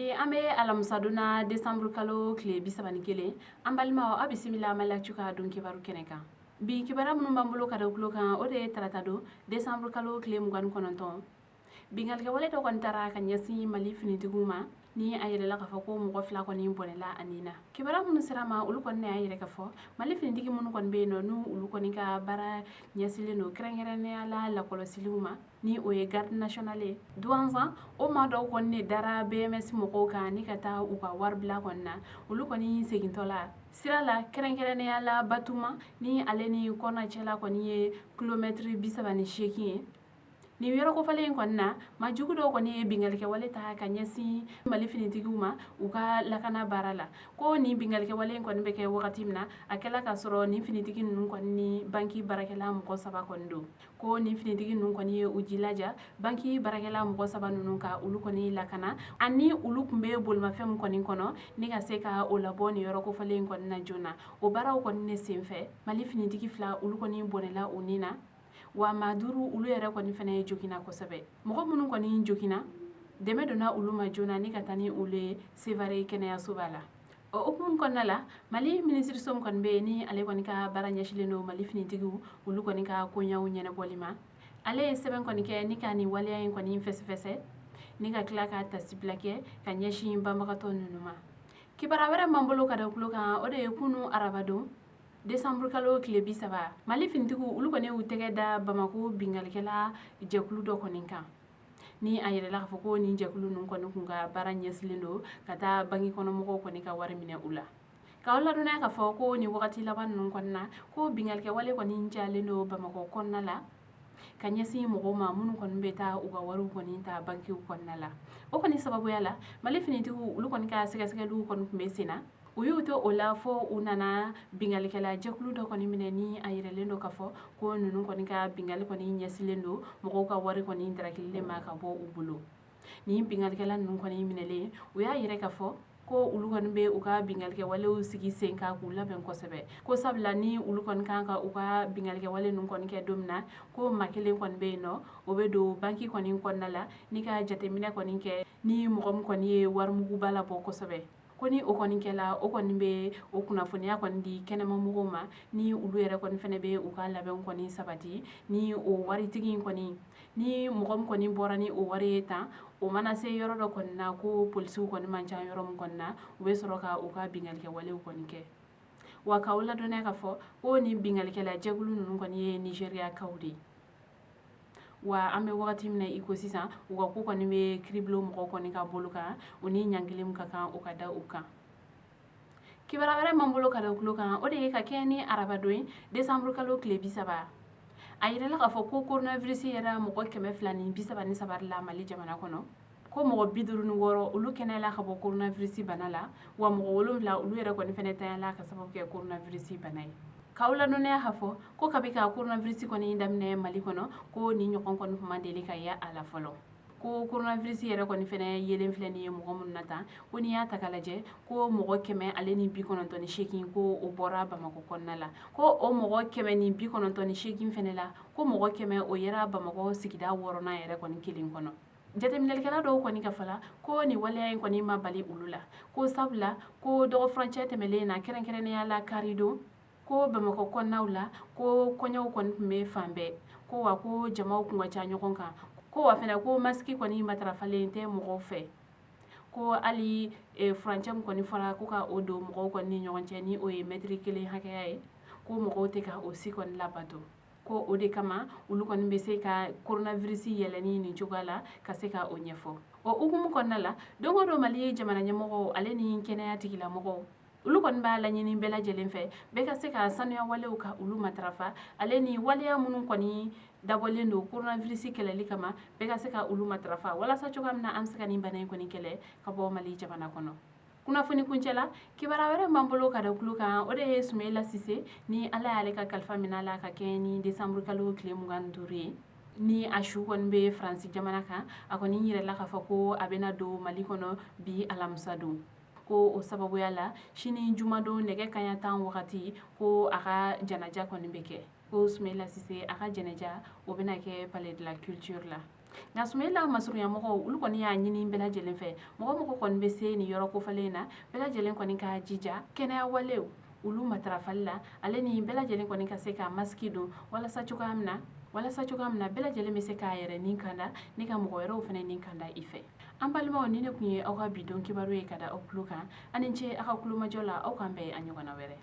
Bi an bɛ alamisadon na, desanburu kalo tile 31. An balimaw, aw bisimila Mali Actu ka don kibaru kɛnɛ kan. Bi kibaruya minnu b'an bolo ka da tulo kan, o de ye tarata don, desanburu kalo tile 29, binkannikɛwale dɔ kɔni taara ka ɲɛsin Mali finitigiw ma, ni a yɛrɛla k'a fɔ ko mɔgɔ fila kɔni bɔnɛla a nin na. Kibaruya minnu sera ma, olu kɔni y'a yɛrɛ k'a fɔ Mali finitigi minnu kɔni bɛ yen nɔ, n'u olu kɔni ka baara ɲɛsinlen don kɛrɛnkɛrɛnnenya la lakɔlɔsiliw ma, ni o ye Garde nationale ye Douentza, o maa dɔw kɔni de dara BMS mɔgɔw kan ni ka taa u ka wari bila kɔni na. Olu kɔni segintɔ la sira la, kɛrɛnkɛrɛnnenya la Batuma ni ale ni Kɔna cɛla kɔni ye kilomɛtiri 38 ye, nin yɔrɔ kofɔlen in kɔni na, maa jugu dɔw kɔni ye binkannikɛwale ta ka ɲɛsin Mali finitigiw ma u ka lakana baara la. Ko nin binkannikɛwale in kɔni bɛ kɛ wagati min na, a kɛla k'a sɔrɔ nin finitigi ninnu kɔni ni banki baarakɛla mɔgɔ saba kɔni don. Ko nin finitigi ninnu kɔni ye u jilaja banki baarakɛla mɔgɔ saba ninnu ka olu kɔni lakana, ani olu tun bɛ bolimafɛn min kɔni kɔnɔ, ni ka se ka o labɔ nin yɔrɔ kofɔlen in kɔni na joona. O baaraw kɔni ne senfɛ, Mali finitigi fila, olu kɔni bɔnɛla u ni na, wa maa duuru, olu yɛrɛ kɔni fana ye joginna kosɛbɛ. Mɔgɔ minnu kɔni joginna, dɛmɛ donna olu ma joona ni ka taa ni olu ye Sevare kɛnɛyasoba la. O hukumu kɔnɔna la, Mali minisiriso min kɔni bɛ yen, ni ale kɔni ka baara ɲɛsilen don Mali finitigiw olu kɔni ka koɲɛw ɲɛnabɔli ma, ale ye sɛbɛn kɔni kɛ ni ka nin waleya in kɔni fɛsɛfɛsɛ, ni ka tila ka tasibila kɛ ka ɲɛsin banbagatɔ ninnu ma. Kibaruya wɛrɛ m'an bolo ka da tulo kan, o de ye kunu arabadon, desanburu kalo tile 30, Mali finitigiw olu kɔni y'u tɛgɛ da Bamako binkannikɛla jɛkulu dɔ kɔni kan, ni a yɛrɛla k'a fɔ ko nin jɛkulu ninnu kɔni kun ka baara ɲɛsilen don ka taa banki kɔnɔmɔgɔw kɔni ka wari minɛ u la. K'aw ladɔnniya k'a fɔ ko nin wagati laban ninnu kɔni na, ko binkannikɛwale kɔni cayalen don Bamakɔ kɔnɔna la ka ɲɛsin mɔgɔw ma minnu kɔni bɛ taa u ka wariw kɔni ta bankiw kɔnɔna la. O kɔni sababuya la, Mali finitigiw olu kɔni ka sɛgɛsɛgɛliw kɔni tun bɛ sen na. U y'u to o la fo u nana binkannikɛla jɛkulu dɔ kɔni minɛ, ni a yɛrɛlen don k'a fɔ ko ninnu kɔni ka binkanni kɔni ɲɛsilen don mɔgɔw ka wari kɔni darakili de ma ka bɔ u bolo. Nin binkannikɛla ninnu kɔni minɛlen, u y'a yɛrɛ k'a fɔ ko olu kɔni bɛ u ka binkannikɛwalew sigi sen kan k'u labɛn kosɛbɛ, ko sabula ni olu kɔni kan ka u ka binkannikɛwale ninnu kɔni kɛ don min na, ko maa kelen kɔni bɛ yen nɔ, o bɛ don banki kɔni kɔnɔna la ni ka jateminɛ kɔni kɛ ni mɔgɔ min kɔni ye warimuguba labɔ kosɛbɛ. Ko ni o kɔni kɛla, o kɔni bɛ o kunnafoniya kɔni di kɛnɛma mɔgɔw ma, ni olu yɛrɛ kɔni fɛnɛ bɛ u ka labɛnw kɔni sabati ni o waritigi in kɔni. Ni mɔgɔ min kɔni bɔra ni o wari ye tan, o mana se yɔrɔ dɔ kɔni na ko polisiw kɔni man ca yɔrɔ min kɔni na, u bɛ sɔrɔ ka u ka binkannikɛwalew kɔni kɛ. Wa k'aw ladɔnniya k'a fɔ ko nin binkannikɛla jɛkulu ninnu kɔni ye Nizeriyakaw de ye. Wa an bɛ wagati min na i ko sisan, u ka ko kɔni bɛ kiribulon mɔgɔw kɔni ka bolo kan, u ni ɲangili min ka kan, o ka da u kan. Kibaruya wɛrɛ m'an bolo ka da tulo kan, o de ye ka kɛɲɛ ni arabadon ye, desanburu kalo tile 30, a yirala k'a fɔ ko coronavirus yɛrɛ mɔgɔ 233 la Mali jamana kɔnɔ, ko mɔgɔ 56, olu kɛnɛyala ka bɔ coronavirus bana la, wa mɔgɔ wolonwula, olu yɛrɛ kɔni fɛnɛ tanyala ka sababu kɛ coronavirus bana ye. K'aw ladɔnniya k'a fɔ ko kabi ka coronavirus kɔni daminɛ Mali kɔnɔ, ko nin ɲɔgɔn kɔni tun ma deli ka ye a la fɔlɔ. Ko coronavirus yɛrɛ kɔni fɛnɛ yelen filɛ nin ye mɔgɔ minnu na tan, ko n'i y'a ta k'a lajɛ, ko mɔgɔ 198, ko o bɔra Bamakɔ kɔnɔna la. Ko o mɔgɔ 198 fɛnɛ la, ko mɔgɔ 100, o yera Bamakɔ sigida wɔɔrɔnan yɛrɛ kɔni kelen kɔnɔ. Jateminɛlikɛla dɔw kɔni ka fɔ la, ko nin waleya in kɔni ma bali olu la, ko sabula ko dɔgɔfurancɛ tɛmɛlen na, kɛrɛnkɛrɛnnenya la karidon, ko Bamakɔ kɔnɔnaw la, ko kɔɲɔw kɔni tun bɛ fan bɛɛ, ko wa ko jamaw kun ka ca ɲɔgɔn kan, ko wa fɛnɛ ko masiki kɔni matarafalen tɛ mɔgɔw fɛ, ko hali furancɛ min kɔni fɔra ko ka o don mɔgɔw kɔni ni ɲɔgɔn cɛ, ni o ye mɛtiri kelen hakɛya ye, ko mɔgɔw tɛ ka o si kɔni labato. Ko o de kama olu kɔni bɛ se ka coronavirus yɛlɛni nin cogoya la ka se ka o ɲɛfɔ. O hukumu kɔnɔna la, don o don Mali jamana ɲɛmɔgɔw ale ni kɛnɛya tigilamɔgɔw, olu kɔni b'a laɲini bɛɛ lajɛlen fɛ, bɛɛ ka se ka sanuya walew ka olu matarafa, ale ni waleya minnu kɔni dabɔlen don coronavirus kɛlɛli kama, bɛɛ ka se ka olu matarafa, walasa cogoya min na an bɛ se ka nin bana in kɔni kɛlɛ ka bɔ Mali jamana kɔnɔ. Kunnafoni kuncɛ la, kibaruya wɛrɛ m'an bolo ka da tulo kan, o de ye Sumayila Sise, ni Ala y'ale ka kalifa minɛ a la ka kɛɲɛ ni desanburu kalo tile 25 ye, ni a su kɔni bɛ Faransi jamana kan. A kɔni yirala k'a fɔ ko a bɛna don Mali kɔnɔ bi alamisa don. Ko o sababuya la, sini jumadon nɛgɛ kaɲa 10 wagati, ko a ka janaja kɔni bɛ kɛ. Ko Sumayila Sise a ka jɛnɛja, o bɛna kɛ Palais de la Culture la. Nka Sumayila masurunyamɔgɔw, olu kɔni y'a ɲini bɛɛ lajɛlen fɛ, mɔgɔ mɔgɔ kɔni bɛ se nin yɔrɔ kofɔlen in na, bɛɛ lajɛlen kɔni ka jija kɛnɛya walew olu matarafali la, ale ni bɛɛ lajɛlen kɔni ka se ka masiki don, walasa cogoya min na bɛɛ lajɛlen bɛ se k'a yɛrɛ ni kanda ni ka mɔgɔ wɛrɛw fana ni kanda i fɛ. An balimaw, ni ne tun ye aw ka bi don kibaru ye ka da aw tulo kan. Aw ni ce aw ka kulomajɔ la. Aw k'an bɛn a ɲɔgɔnna wɛrɛ.